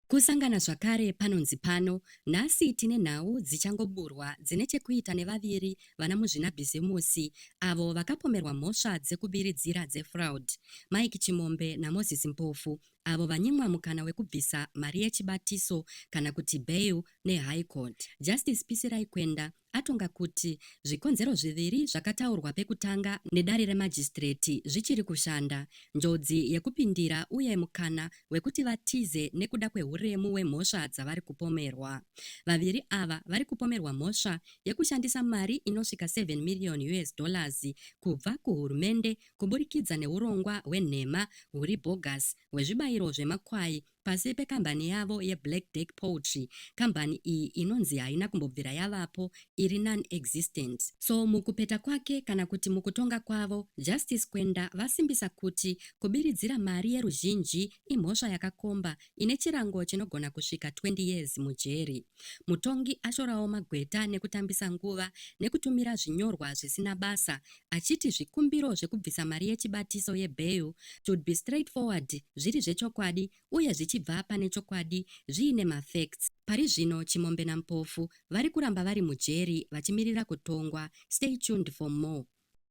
Kusangana zvakare panonzi pano, nhasi tine nhau dzichangoburwa dzine chekuita nevaviri vana muzvinabhizimusi avo vakapomerwa mhosva dzekubiridzira dzefraud, Mike Chimombe naMoses Mpofu, avo vanyimwa mukana wekubvisa mari yechibatiso kana kuti bail neHigh Court. Justice Pisirai Kwenda atonga kuti zvikonzero zviviri zvakataurwa pekutanga nedare remajisitireti zvichiri kushanda, njodzi yekupindira uye mukana wekuti vatize nekuda kwehuremu hwemhosva dzavari kupomerwa. Vaviri ava vari kupomerwa mhosva yekushandisa mari inosvika 7 million us dollars kubva kuhurumende kuburikidza nehurongwa hwenhema huri bogus hwezvibayiro zvemakwai pasi pekambani yavo yeBlack Deck Poultry. Kambani iyi inonzi haina kumbobvira yavapo, iri non-existent. So mukupeta kwake kana kuti mukutonga kwavo, Justice Kwenda vasimbisa kuti kubiridzira mari yeruzhinji imhosva yakakomba ine chirango chinogona kusvika 20 years mujeri. Mutongi ashorawo magweta nekutambisa nguva nekutumira zvinyorwa zvisina basa achiti zvikumbiro zvekubvisa mari yechibatiso yebail should be straightforward, zviri zvechokwadi uye zvichibva pane chokwadi zviine mafacts. Pari zvino Chimombe naMpofu vari kuramba vari mujeri vachimirira kutongwa. Stay tuned for more.